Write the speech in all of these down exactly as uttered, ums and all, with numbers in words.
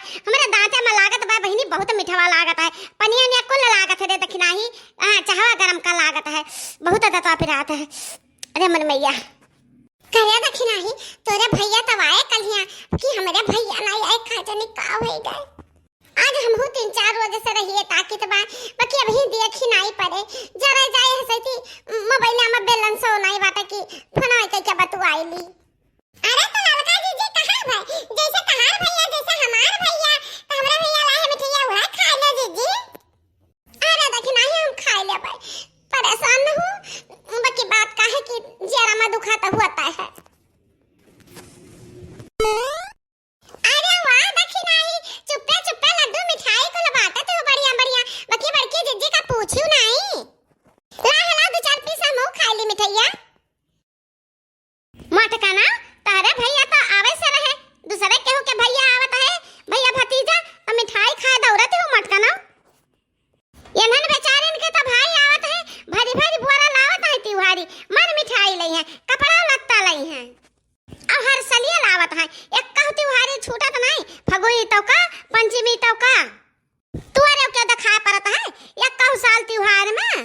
हमरे दाँते में लागत बा बहिनी, बहुत मिठवा लागत है। पनिया उनिया कुल लागत है रे दखिनाही। हाँ, चहवा गरम का लागत है, बहुत दतवा पिरात है। अरे मन मैया। करे दखिनाही, तोरे भैया तब आए कलिया कि हमरे भैया नाई आए, का जाने का होई गए। आज हमहू तीन चार रोज से रहिए ताकित बा, बाकी अबहीं देखी नाई पड़े। जरा जाए हसैती मोबाइल में बैलेंस हो नाई बाटे कि फोन के क्या बतुआई ली। अरे तो ललका जीजी कहाँ भाई? जैसे तहार भैया, जैसे हमार भैया, तो हमरा भैया लाए मिठैया, उहे खा ले जीजी। अरे देखी नाई हम खा ले भाई, परेशान न हो, बाकी बात का है कि जियरा में दुखा तो होता है। अरे वाह दखिनाही, चुप्पे चुप्पे लड्डू मिठाई कुल बांटत हो, बढ़िया बढ़िया। बाकी बड़की जीजी का पूछू नाई। ला हला दो चार पीस हमहू खा ली मिठैया। मटकना, तहरे भैया तो आवे से रहे, दूसरे केहू के भैया आवत है, भैया भतीजा, तो मिठाई खाए दौड़त हो मटकना। इन्हन बेचारिन के तो भाई आवत है, भरी भरी बोरा लावत है तिवारी, मन मिठाई लई है, कपड़ा लत्ता लई है। अब हर सलिया लावत है, एक कहू तिवारी छूटत नहीं, फगुई तो का, पंचमी तो का। तुअरे के दिखाए पड़त है, एक कहू साल तिवार में।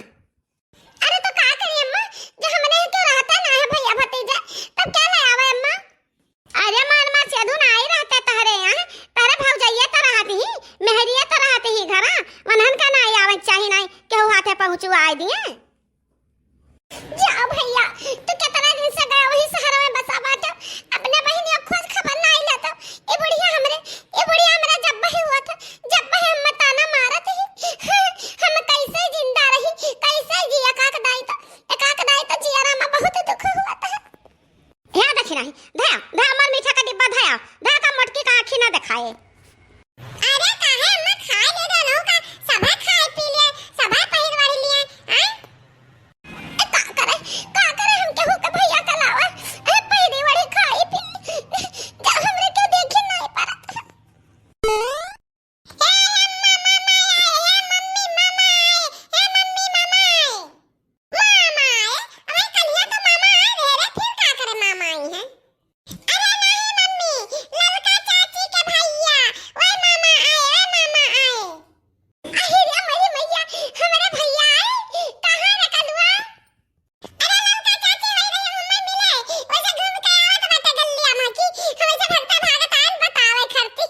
अरे तो का करी अम्मा, जो हमने के रहते ना है भैया भतीजा, तब क्या ले आवे अम्मा? अरे मार मार सेधु ना आई रहते तहरे यहाँ, तहरे भौजैया तो रहत ही, मेहरिया तो रहत ही घरा, वनहन का ना आवे चाही नहीं, केहू हाथे पहुँचू आए दिए। जा भैया, तू कितना दिन से गया वही शहर में बसा बाटा, अपने बहिनी खोज खबर ना आई लेता। ए बुढ़िया हमरे, ए बुढ़िया हमरा जब बही हुआ था, जब बही हम ताना मारत ही, हम कैसे जिंदा रही, कैसे जिया काक दाई तो, ए काक दाई तो जिया रामा बहुत दुख हुआ था। हे दखिनाही, धया, धया, हमार मीठा का डिब्बा धया, धया का मोटकी का आँखी ना दिखाए। अरे काहे अम्मा, खाए ले दे लोग का, सभे खाए पी लिए, सभे पहिर वढ़ लिए, हैं? ए, का करे, का करे हम केहू के भैया के लावा, ए, पहिरी वढ़ी खाई पी, जब हमरे के देखी नहीं परत। हे अम्मा, मामा आए, हे मम्मी, मामा आए, हे मम्मी, मामा आए। मामा आए? अरे कलिया तो मामा आए रहे रे, फिर का करे मामा आई हैं? अरे नहीं मम्मी, ललका चाची के भैया, ओए मामा आए, ओए मामा आए। अरे रे मोरी मैया, हमरे भैया आए, कहाँ रे कलुआ? अरे ललका चाची वही रही हमें मिले, वैसे घूम के आवत बाटे गलिया में कि हम ऐसे भगता भागत आन बतावे खरती।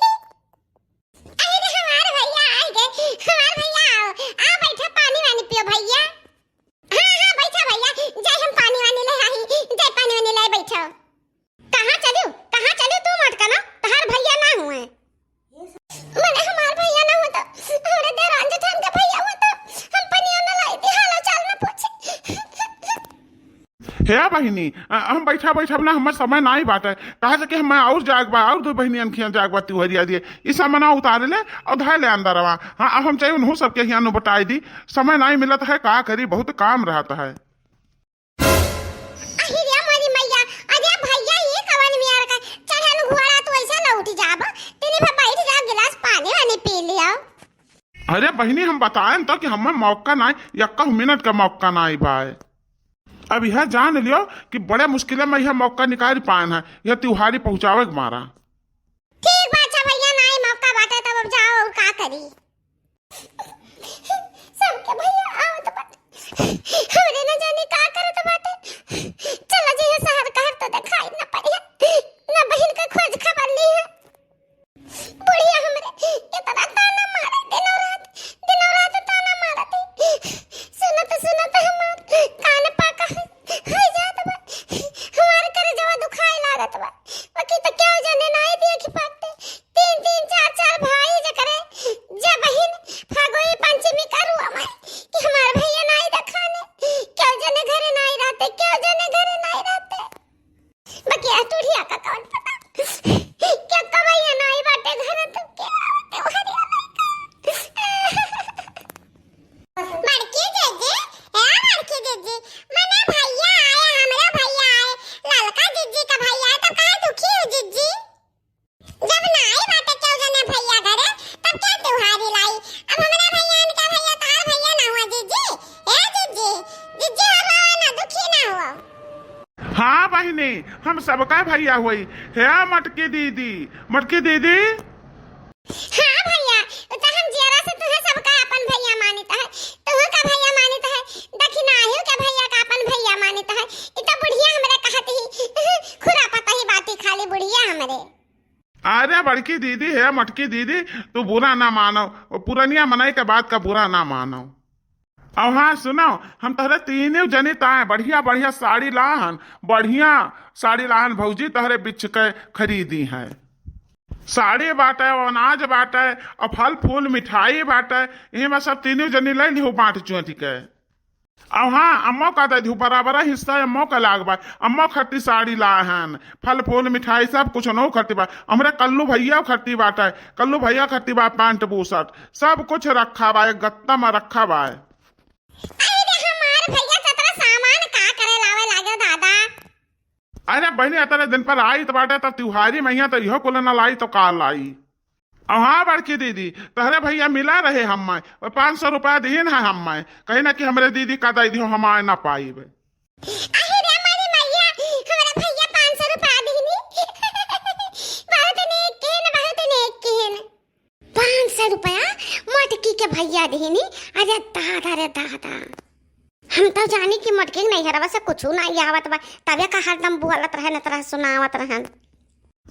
अरे रे हमार भैया आ गए, हमार भैया आओ, आ बैठा पानी वानी पियो भैया। हाँ, हाँ, बैठा भैया, जाए हम पानी वानी ले आई, जाए पानी वानी ले बैठो। कहाँ चलू, कहाँ चलू तू मटकना, तहार भैया ना हुए। मने हमार भैया ना हुए तो, हमरे देरान जेठान का भैया हुए तो, हम पनिया ना लाई थी, हाल चाल ना पूछे। हे बहिनी, अ, हम बैठा बैठब ना, हमर समय नाई बाटे, कहा से कि हम और जाग बा, और दो बहिनियन खिया जाग बा, तिवरिया दिए, ई सामना उतारे ले और धाय ले अंदर आवा। हाँ, अब हम चाहिए उन्हों सबके हियाँ नु बटाई दी, समय नाई मिलत है, का करी, बहुत काम रहत है। अहिरे मोरी मैया, अरे भैया, ये कवन मियार का चढ़ल घोड़ा तू ऐसा लौट जाब? तनी भर बैठ जा, गिलास पानी वानी पी लियो। अरे बहिनी, हम बताएन तो कि हमें मौका नाई, यक्का मिनट का मौका नाई बाय। अब यह जान लियो कि बड़े मुश्किल में यह मौका निकाल पाएन है, यह तिहारी पहुँचावे के मारा। ठीक बा, अच्छा भैया, नाई मौका बाटे तब अब जाओ, और का करी? सबके भैया आवत बाटे, हमरे न जाने का करत बाटे। चला जइहे शहर कहर तो देखाई न पड़िया, न बहिन के खोज खबर ली है। बुढ़िया हमरे इतना ताना मारे दिनों रात, दिनों रात ताना मारत है। सुनत सुनत हमार कान पाका है, है जात बा। हमार करेजवा दुखाए लागत बा। बाकी तो क्यों जाने नाई देख पाते। तीन तीन चार चार भाई जकरे, जे बहिन फगुई पंचमी का रुआ माई कि हमार भैया नाई देखाने, क्यों जाने घरे नाई रहते, क्यों जाने घरे नाई रहते। बकिया टूढ़िया का कौन पता, क्या कबैया नाई बाटे घरे तो क्या आवते हरिया नाई का। बड़की जीजी, ए बड़की जीजी, मने भैया आए, हमरे भैया आए, ललका जीजी का भैया आए, तो काहे दुखी हो जीजी? जब नाई बाटे केहू जने भैया घरे, तब क्या तिहारी लाई? अब हमरा भैया इनका भैया, तहार भैया ना हुआ जीजी। ए जीजी, जीजी हो रो ना, दुखी ना हुआ। हाँ बहिनी, हम सबका भैया हुई। हे मटकी दीदी, मटकी दीदी। बड़की दीदी है, मटकी दीदी, तू बुरा ना मानो, वो पुरनिया मनई के बात का बुरा ना मानो। अब हाँ सुनो, हम तोहरे तीनों जनी ताए बढ़िया बढ़िया साड़ी लाहन, बढ़िया साड़ी लाहन भौजी, तोहरे बिच के खरीदी है। साड़ी बाटे, अनाज बाटे, और फल फूल मिठाई बाटे, इहे में सब तीनों जनी ले लिहो बांट चुंट के। अब हाँ, अम्मो का दे दिहो, बराबर हिस्सा अम्मो का लाग बा। अम्मो खरती साड़ी लाहन, फल फूल मिठाई सब कुछ अनो खरती बा। हमरे कल्लू भैया खरती बाटे, कल्लू भैया खरती बा पैंट बुशर्ट, सब कुछ रखा बा, एक गत्ता में रखा बा। अरे रे, हमार भैया जतरा सामान का करे लावे लागे दादा। अरे बहिनी, अतरे दिन पर आई तो बाटे, तब त्योहारी मइया तो इहो कुल न लाई तो का लाई। अब हाँ बड़की दीदी, तोहरे भैया मिला रहे हम्मे, वो पाँच सौ रुपया दीन है हम्मे, कहीं ना कि हमरे दीदी का दे दिहो, हम आए ना पाइब। अरे रे हमारी मैया, हमरा भैया पाँच सौ रुपया दीनी। बहुत नेक किहन, बहुत नेक किहन। पाँच सौ रुपया मटकी के भैया दीनी। अरे दादा रे दादा, हम तो जानी कि मटकी के नैहरवा से कुछ नहीं आवत बा, तबे का हरदम बोलत रहन, तरह सुनावत रहन।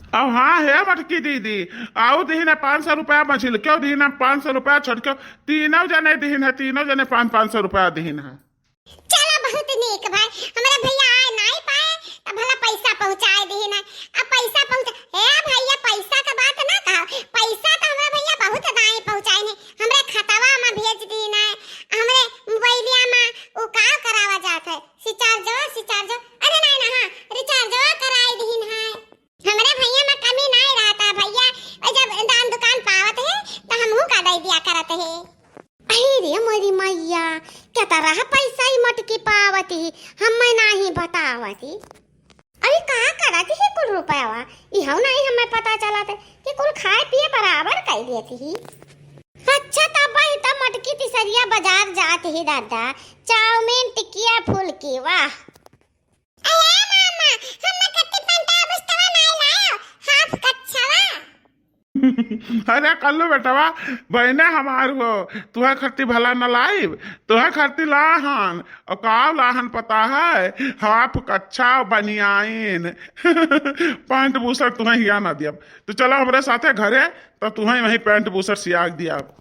अब हाँ है मटकी दीदी, आऊ दीन है पाँच सौ रुपया, मझिलक्यो दीन है पाँच सौ रुपया, छोटक्यो तीनों जने दीन है, तीनों जने पाँच पाँच सौ रुपया दीन है। चला बहुत नीक भाई, हमरा भैया आए नाई पाए, त भला पैसा पहुँचाए दीन है। अब पैसा पहुँचा, ए भैया, पैसा का बात ना कहा, पैसा तो हमरा भैया बहुत दाई पहुँचाए ने, हमरे खतवा में भेज दीन है, हमरे मोबाइलिया में वो का करावा जात है, रिचार्जवा, रिचार्जवा, अरे नहीं ना, हाँ, रिचार्जवा कराए दीन है। हमरे भैया में कमी नहीं रहता भैया, और जब दान दुकान पावत है तो हमहू का दे दिया करत है। अरे रे मोरी मैया, क्या तरह पैसा ही मटकी पावत ही, हमें नहीं बतावत ही। अरे का करत ही कुल रुपयावा, इहो नहीं हमें पता चलत है कि कुल खाए पिए बराबर कर देती ही। अच्छा तब भाई तब मटकी तिसरिया बाजार जात ही दादा, चाउमीन टिकिया फुलकी, वाह। अरे मामा, हम खट्टी पंटा बुस्तवा नहीं लायो, हाफ कच्छवा। अरे कल्लू बेटवा, बहने हमार हो, तुहे खट्टी भला न लाइब, तुहे खट्टी लाहन, और का लाहन पता है, हाफ कच्छा बनियाइन। पैंट बुशर्ट तुहे हिया ना दियब। तो चलो हमरे साथे घरे, तो तुहे वहीं पैंट बुशर्ट सियाग दियब।